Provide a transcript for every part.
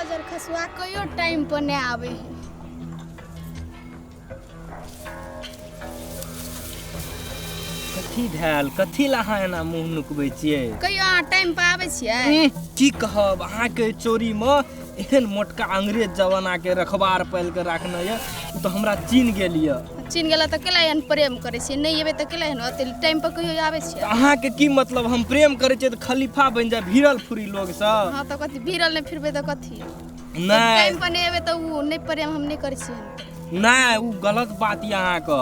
बजर खसुआ कहियो टाइम पर नहि आबै है। कथी भेल? कथी ला अहाँ एना मुँह नुकबै छियै? कहियो अहाँ टाइम पर आबै छियै? की कहब, अहाँके चोरीमे एहन मोटका अंग्रेज जमानाके रखबार पालि कऽ राखने यऽ, ओ तऽ हमरा चिन्ह गेल यऽ। चिन्ह गेला तऽ केला एहन प्रेम करै छियै? नहि एबै तऽ केला एहन ओते टाइम पर कहियो आबै छियै? तऽ अहाँके की मतलब, हम प्रेम करै छियै तऽ खलीफा बनि जाय भिड़ल फुरी लोकसँ? हँ तऽ कथी भिड़ल नहि फिरबै तऽ कथी? नहि, टाइम पर नहि एबै तऽ ओ नहि प्रेम हम नहि करै छियै। नहि, ओ गलत बात यऽ। अहाँके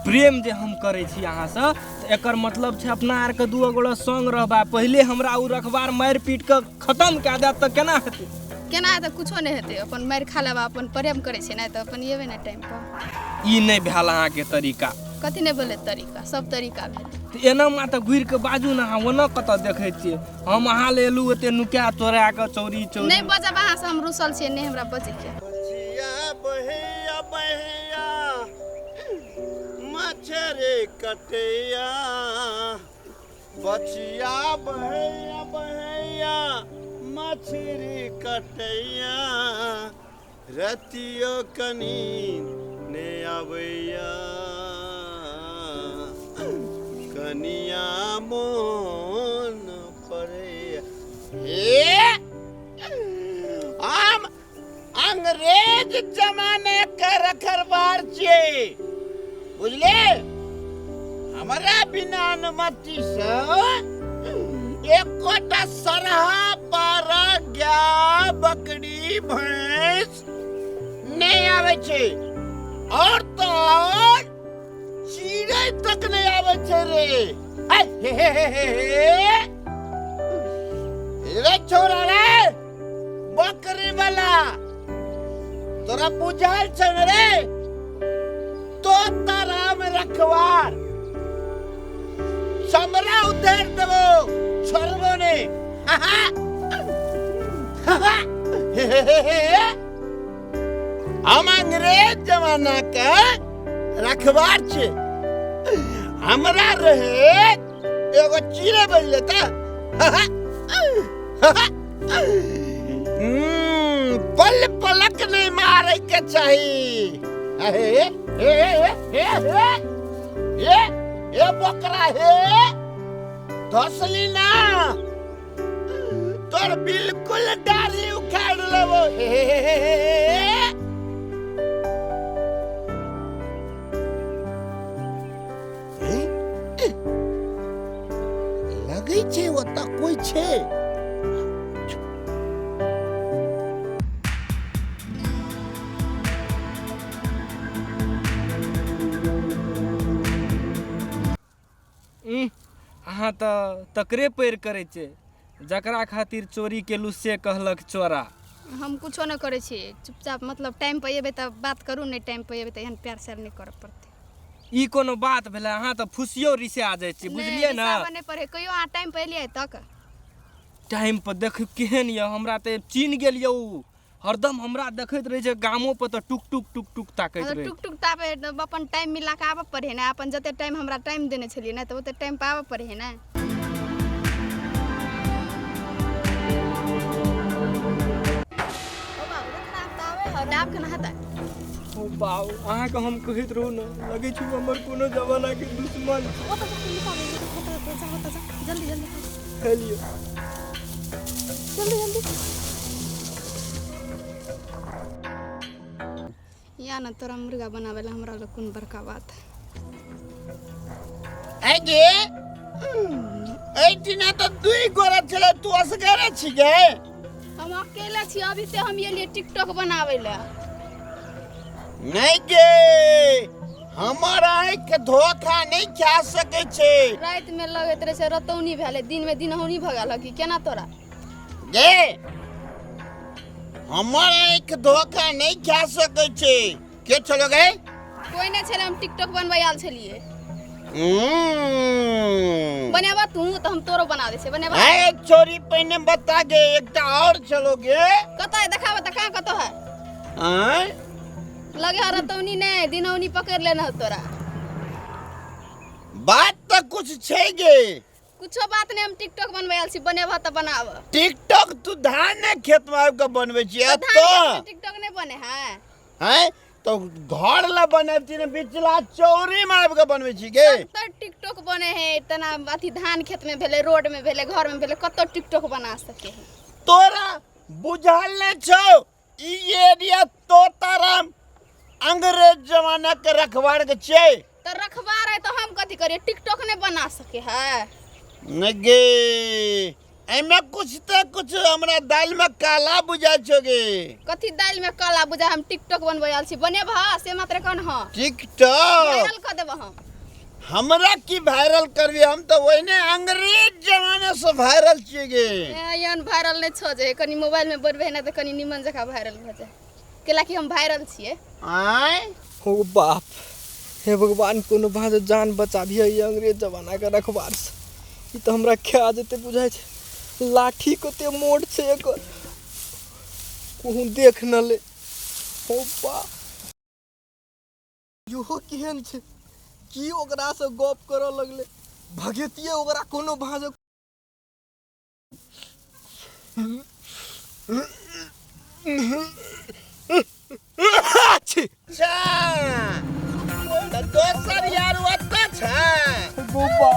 प्रेम जे हम करै छी अहाँसँ तऽ एकर मतलब छै अपना आरके दू गोड़ा संग रहबा। पहिले हमरा ओ रखबार मारि पीट कऽ खतम कए देत तऽ केना हेतै? केना हेतै? कुछो नहि हेतै। अपन मारि खा लेबा, अपन प्रेम करै छियै नहि तऽ अपन एबै ने टाइम पर। ई नहि भेल अहाँके तरीका। कथी नहि भेलै तरीका? सब तरीका भेलै। तऽ एना मा तऽ घुरि कऽ बाजू ने। अहाँ ओना कतऽ देखै छियै? हम अहाँ लए एलहुँ ओते नुका तोड़ा कऽ चोरी चोरी। नहि बजब अहाँसँ, हम रुसल छियै, नहि हमरा बजैके। बचिया बहैया बहैया मछरी कटैया, बचिया बहैया बहैया मछरी कटैया, रतियो कनी ने आबैया, कनिया मोन पड़ैया। हे, हम अंग्रेज जमाने के रखरबार छियै, बुझले? हमरा बिना अनुमति से एकोटा सरहा पारा गाय बकरी भैंस नहि आबै छै, और तो और चिड़ै तक नहि आबै छै रे। ऐ, हे हे हे हे हे रे छोरा रे बकरी वाला, तोरा बुझल छौ ने रे? तो ताराम रखवार चमड़ा उधेर देबो, छोड़बो ने। हम अंग्रेज जमाना के रखवार छे। हमरा रहे एगो चिड़ै बजले त पल पलक नहीं मारे के चाही। हे हे हे हे हे हे हे बकरा, हे धसली ना तोर बिल्कुल डाली उखाड़ लेबो। हे हे हे हे हे। लगै छै ओतऽ कोइ छै। अहाँ तऽ तकरे पैर करै छै जकरा खातिर चोरी केलू से कहलक चोरा। हम कुछो नहि करै छी, चुपचाप मतलब टाइम पर एबै तऽ बात करू, नहि टाइम पर एबै तऽ एहन प्यार स्यार नहि करऽ पड़तै। ई कोनो बात भेलै? अहाँ तऽ फुसियो रिसा जाइ छी, बुझलियै ने? नहि पढ़े। कहियो अहाँ टाइम पर एलियै तक? टाइम पर देख केहन यऽ, हमरा तऽ चिन्ह गेल यऽ। ओ हरदम हमरा देखैत रहै छै, गामो पर तऽ टुक टुक टुक टुक ताकैत रहै। टुक टुक तापे अपन टाइम मिला कऽ आबऽ पड़े ने। अपन जते टाइम हमरा टाइम देने छलियै ने, तऽ ओते टाइम पर आबऽ पड़े ने। आब केना हेतै? ओ बाउ, अहाँके हम कहैत रहू ने, लगै छै हमर कोनो जमानाके दुश्मन। जल्दी जल्दी। हेलियो। जल्दी जल्दी या ना, तोरा मुर्गा बनावे ला हमरा लग कोन बड़का बात है। ऐ गे, एहिठिना तऽ दुई गोरा छलै, तू असगरे छी गे? हम अकेले छी, अभी ते हम एलियै टिकटॉक बनावे ला। नहीं गे, हमर आँखि धोखा नहीं खा सकै छै। राति में लगैत रहे छै रतौनी भेलै, दिन में दिनहौनी भऽ गेल कि केना तोरा? गे, हमर आँखि धोखा नहीं खा सकै छै। के छलो गे? कोई नहि छलै, हम टिकटॉक बनबै आयल छलियै। बनेबा तू तऽ हम तोरो बना दै छियै, बनेबा? ए छोरी, पहिने बता गे, एकटा और छलो गे? कतऽ है? देखाबऽ तऽ, कहाँ कतऽ है? आँय? लगे है रतौनी नहि दिनौनी पकड़ि लेने हो तोरा। बात तऽ कुछ छै गे। कुछो बात नहीं, हम टिकटॉक बनबै आयल छी, बनेबह तऽ बनाब। टिकटॉक तू धान ने खेत में आबि के बनबै छी तऽ एतऽ? धान के टिकटॉक नहीं बने है। हैं, तो घर ला बनैती ने, बिचला चौरी में आबि के बनबै छी गे। सब तऽ टिकटॉक बने है, तना अथी धान खेत में भेलै, रोड में भेलै, घर में भेलै, कतौ टिकटॉक बना सके है। तोरा बुझल नहि छौ, ई एरिया तोताराम अंग्रेज जमाना के रखवार के छै। तऽ रखवार है तऽ हम कथी करिए, टिकटॉक नहीं बना सके है। नहि गे, एहिमे कुछ तऽ कुछ हमरा दालि में काला बुझाइ छौ गे। कथी दालि में काला बुझा? हम टिकटॉक बनबै आयल छी, बनेबह से मात्र कौन? हँ। टिकटॉक वायरल कऽ देबह हम। हमरा की वायरल करबी? हम तऽ ओहिने अंग्रेज जमाना से वायरल छियै गे। एहन वायरल नहि छौ जे कनि मोबाइल में बनबै ने तऽ कनि निमन जकाँ वायरल भऽ जाए, कैला कि हम वायरल छियै। आँय? ओ बाप, हे भगवान, कोनो भाँज जान बचाबिहे ई अंग्रेज जमानाके रखबारसँ। ई तऽ हमरा खा जेतै बुझाइ छै। लाठी कते मोट छै एकर, कहूँ देख न ले। ओ बाप, इहो केहन छै? की ओकरासँ गप करऽ लगलै? भगेतियै ओकरा कोनो भाँज। छी। अच्छा, तऽ दोसर यार ओतऽ छै। गोबा।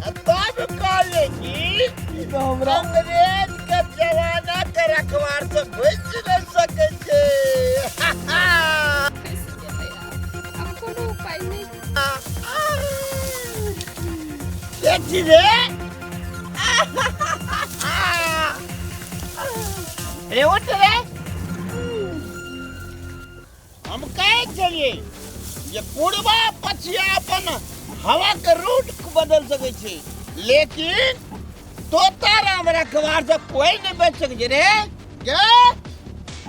आ तब कहलियै कि ई तऽ हमरा अंग्रेज के जमाना के रखवार से बचि नहि सकै छै। फँसि गेलै आब, आब कोनो उपाय नहि। देखी रे, रे उठ रे। हम कहै छलियै जे पूर्वा पछिया अपन हवा के रूट बदल सकै छै, लेकिन तोता राम रखवार से कोई नहीं बच सकै छै रे। के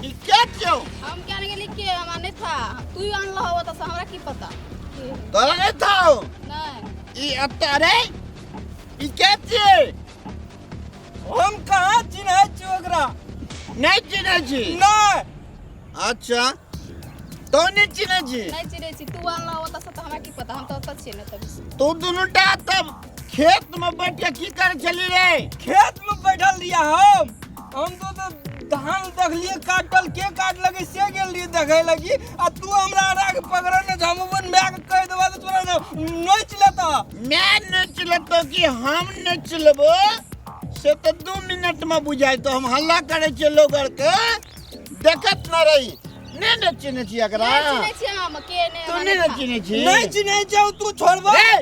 ई के छियौ? हम क्या नहीं गेली के, हमरा नहीं था, तू ही आनल हो तऽ हमरा की पता के। तोरा नहीं था? नहीं। ई एतऽ रे, ई के छियै? हम कहाँ चिन्है छी ओकरा। नहीं चिन्है छी? नहि। अच्छा, तो नहीं चिन्है छी? नहीं चिन्है छी, तू आनल हो तऽ हमरा की पता, हम तऽ ओतऽ छियै ने तभी से। तू दुनू टा तब खेत में बैठ के की करै छली रे? खेत में बैठल रहियै हम तो धान देखलियै काटल, के काट लगे से गेल रहियै देखै लगी, आ तू हमरा आरा के पकड़ने छह। हम अपन माय के कहि देबा तऽ तोरा नोचि लेता। मैं नोचि लेतौ कि हम नोचि लेबो से तऽ 2 मिनट में बुझाइ। तो हम हल्ला करै छियै, लोग आर के देखत न रही। नहि ने चिन्है छी एकरा? नहीं चिन्है छियै हम के नहि। तू हमरा नहि ने था। चिन्है छी? नहि चिन्है छौ तू, छोड़बा रे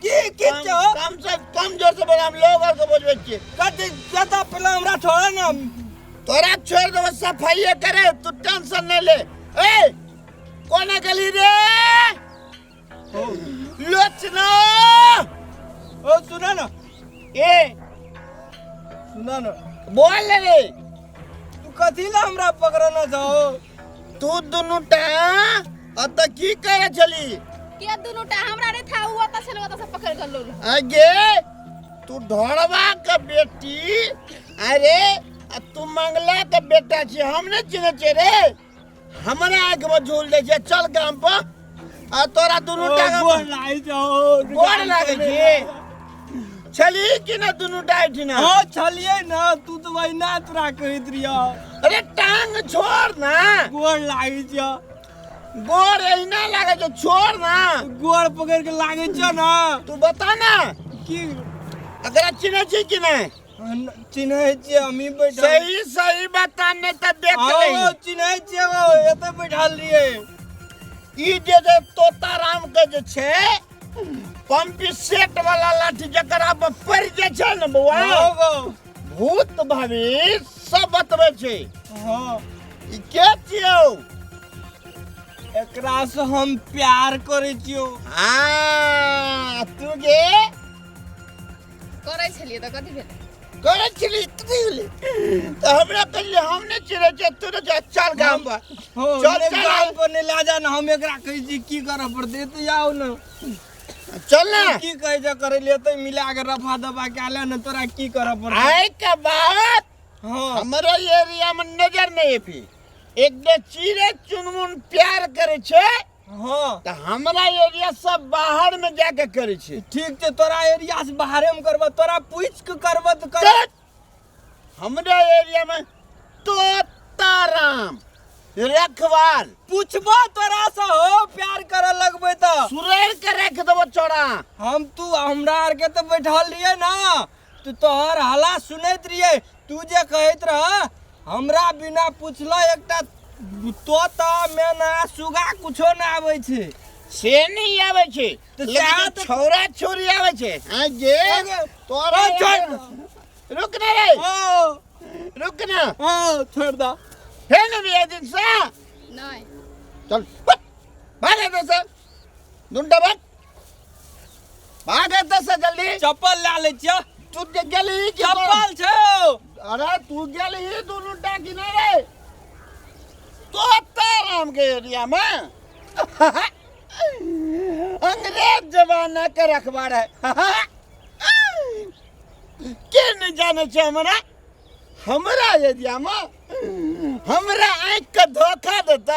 की की छौ? कम से कम जोर से बोल, हम लोग आर के बजबै छियै। कथी ज्यादा पहले हमरा छोड़ ने। तोरा छोड़ देबो, सफाइए करे, तू टेंशन नहीं ले। ए, कोना गेली रे लोचना? ओ सुना ना। ए। सुना ना। बोल रे। तू कथी ला हमरा पकड़ना छौ? तू दुनू टा अतऽ की करे छली? के दुनू टा? हमरा नहीं था, उ ओतऽ छलै, ओतऽ से पकड़ के लोल। आगे तू ढोड़वा के बेटी, अरे आ तू मंगला के बेटा छी, हम नहीं चिन्है छियै रे। हमरा आँखि में झूल दै छै। चल गाम पर, आ तोरा दुनू टा के गोर लागै छौ। गोर लागै छी। छली कि ना दुनू टा एहिठिना? हाँ, छलियै ना, तू तऽ वहिना तोरा कहैत रहियौ। अरे टांग छोड़ ना। गोर लागै छौ। गोर एहिना लागै छौ, छोड़ ना। गोर पकड़ के लागै छौ ना। तू बता ना। की? एकरा चिन्है छी कि नहि? चिन्है छियै, हमही बैठल। सही सही बता, नहीं तऽ देख ले। हाँ, चिन्है छियै, एतऽ बैठल रहियै। ई जे जे तोताराम के जे छै पंप सेट वाला लाठी, जकरा पर पड़ि जाइ छै ने बौआ, हाँ गो। भूत भविष्य सब बतबै छै। हाँ। ई के छियौ? एकरा से हम प्यार करै छियौ। हाँ, तू गे? करै छलियै तऽ कथी भेलै? करै छली, कथी भेलै? तऽ हमरा कहलियै हम नहि चिन्है छियै, तू नहि जा, चल गाम पर। हो। चल, नहि, चल। गाम पर नहि लए जा ने, हम एकरा कहै छी की करऽ पड़तै, तऽ आउ ने। चल ना। की कहै छै करै ले, तऽ मिला के रफा दफा कए ले ने, तोरा की करऽ पड़तै। आइ के बाद हाँ। हमरा एरिया में नजर नहीं अबी। एक दे चिड़ै चुनमुन प्यार करे छै। हाँ। तऽ हमरा एरिया सब बाहर में जाके करै छै। ठीक छै, तोरा एरिया से बाहरे में करबह, तोरा पूछ के करबह तऽ कर। चल। हमरा एरिया में तोताराम रखवाल। पूछबो तोरा से हो प्यार करे लगबै तऽ। सुरेर के रख देबो चोरा। हम तू हमरा आर के तऽ बैठल रहियै ना, तू तोहर हला सुनैत रहियै, तू जे कहैत रह हमरा बिना पूछला एकटा तोता मैना सुगा कुछो ना आबै छै। से नहीं आबै छै, तऽ लेकिन सएह तऽ- छौरा छौरी आबै छै। हाँ जे अगे, तोरा ओ, छोड़। रुक ना रे, ओ, रुक ना। ओ, छोड़ द। हे ना बिया दिन से। नहि। चल, हट, भाग एतऽ से। दुंडा भाग। भाग एतऽ से जल्दी। चप्पल लए लै छियौ। तू जे गेलही कि तोरा- चप्पल छौ। अरे तू गेलही दुनू टा कि नहि रे? तोताराम के एरिया में अंग्रेज जमाना के रखबार है। के नहीं जाने छै हमरा? हमरा एरिया में हमरा आँखि के धोखा देता।